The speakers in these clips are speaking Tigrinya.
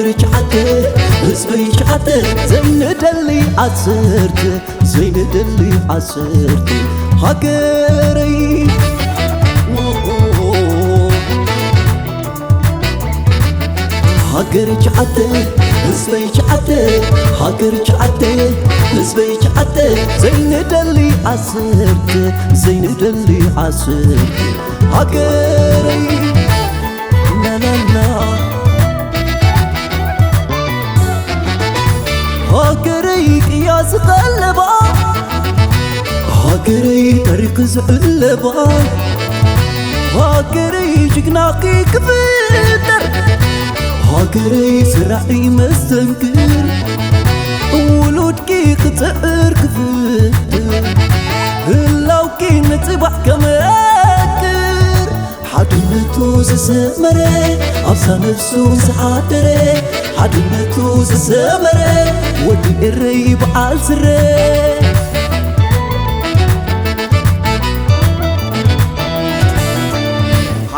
ርጅዓተ ህዝበይ ጅዓተ ዘይንደሊ ዓሰርተ ዘይንደሊ ዓሰርተ ሃገረይ ሃገር ጅዓተ ህዝበይ ጅዓተ ሃገር ጅዓተ ህዝበይ ጅዓተ ዘይንደሊ ዓሰርተ ዘይንደሊ ዓሰርተ ሃገረይ ላላላ ሃገረይ ቅያ ዝቐለባ ሃገረይ ታሪኽ ዝዕለባ ሃገረይ ጅግናኺ ክፍጠር ሃገረይ ስራሒ መስተንክር ውሉድኪ ክፅዕር ክፍጥር ህላውኪ ንፅባሕ ከመክር ሓድነቱ ዝሰመረ ኣብዛ ነፍሱ ዝሓደረ ሓድነቱ ዝሰመረ ወዲ ኤረይ በዓል ስረ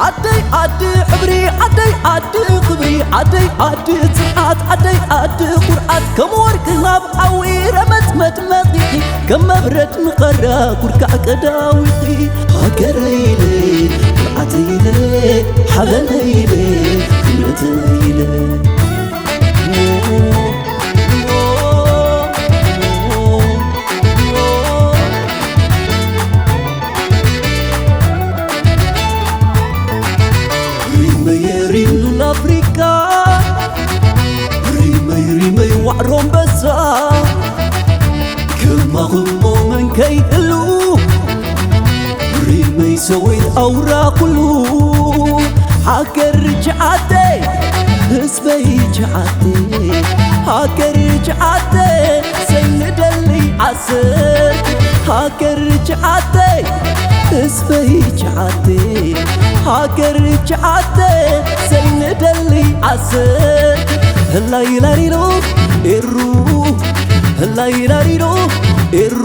ዓደይ ዓዲ ሕብሪ ዓደይ ዓዲ ክብሪ ዓደይ ዓዲ ጽንዓት ዓደይ ዓዲ ኩርዓት ከም ወርቂ ናብ ዓዊ ረመጽመጽ መጺኺ ከም መብረድ ንቐራ ኩርካዕ ቀዳዊቲ ሃገረይለ ኩርዓተይለ ሓበነይለ ክብረተይለ ሪመይ ሪም ሉል ኣፍሪካ ሪመይ ሪመይ ዋዕሮ ኣንበሳ ከማኹሞ መን ከይህሉ ሪመይ ሰወይት ኣውራ ኩሉ ሃገር ርጅዓተይ ህዝበይ ጅዓተይ ሃገር ርጅዓተይ ዘይንደሊ ዓሰር ሃገር ርጅዓተይ ህዝበይ ጅዓተይ ሃገር ርጅዓተይ ዘይንደሊ ዓሰር ህላይ ላሊሎ ኤሩ ህላይ ላሊሎ ኤሩ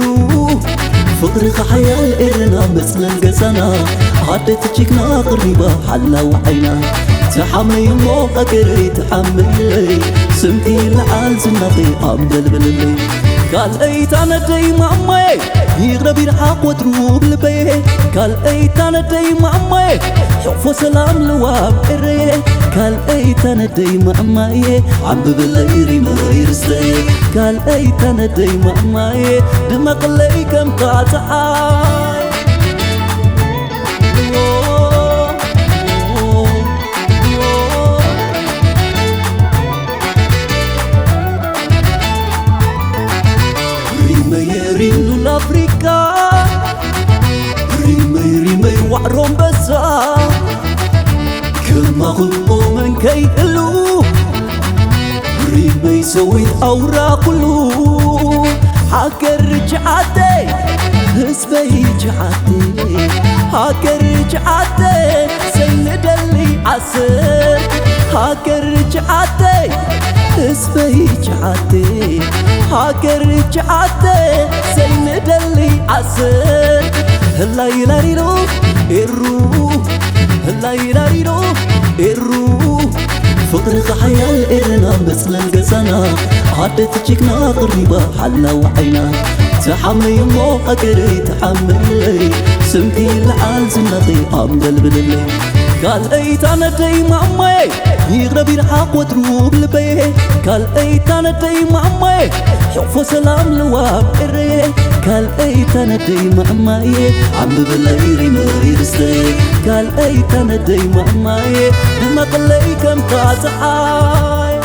ፍቕርኻ ሓያል ኤርና መጽለል ገዛና ኣደት ጅግና ቅሪባ ሓላው ዓይና ተሓመይ እሞ ሃገረይ ተሓመለይ ስምኪ ይለዓል ዝናኺ ኣንበልብልለይ ካልኣይ ታነደይ ማማየ ይቕረብ ይርሓቕ ወትሩ ብልበየ ካልኣይ ታነደይ ማማየ ሕቕፎ ሰላም ልዋብ ኤረየ ካልኣይ ታነደይ ማማየ ዓምብብለይ ሪመይ ርስተየ ካልኣይ ታነደይ ማማየ ድመቕለይ ከም ካፀሓይ ሪመየ ሪም ሉል ኣፍሪካ ሪመይ ሪመይ ዋዕሮ ኣንበሳ ከማኹሞ መን ከይህሉ ሪመይ ሰዊት ኣውራ ኩሉ ሃገር ርጅዓተይ ህዝበይ ጅዓተይ ሃገር ርጅዓተይ ዘይንደሊ ዓሰር ሃገር ርጅዓተይ ህዝበይ ጅዓተይ ሃገር ርጅዓተይ ዘይንደሊ ዓሰር ህላይ ላሊሎ ኤሩ ህላይ ላሊሎ ኤሩ ፍቕርኻ ሓያል ኤርና መጽለል ገዛና ኣደት ጅግና ቅሪባ ሓላው ዓይና ተሓመይ እሞ ሃገረይ ተሓመለይ ስምኪ ይለዓል ዝናኺ ኣንበልብልለይ ካልኣይ ታነደይ ማማየ ይቕረብ ይርሓቕ ወትሩ ብልበየ ካልኣይ ታነደይ ማማየ ሕቕፎ ሰላም ልዋብ ኤረየ ካልኣይ ታነደይ ማማየ ዓምብብለይ ሪመይ ርስተየ ካልኣይ ታነደይ ማማየ ድመቕለይ ከምታ ፀሓይ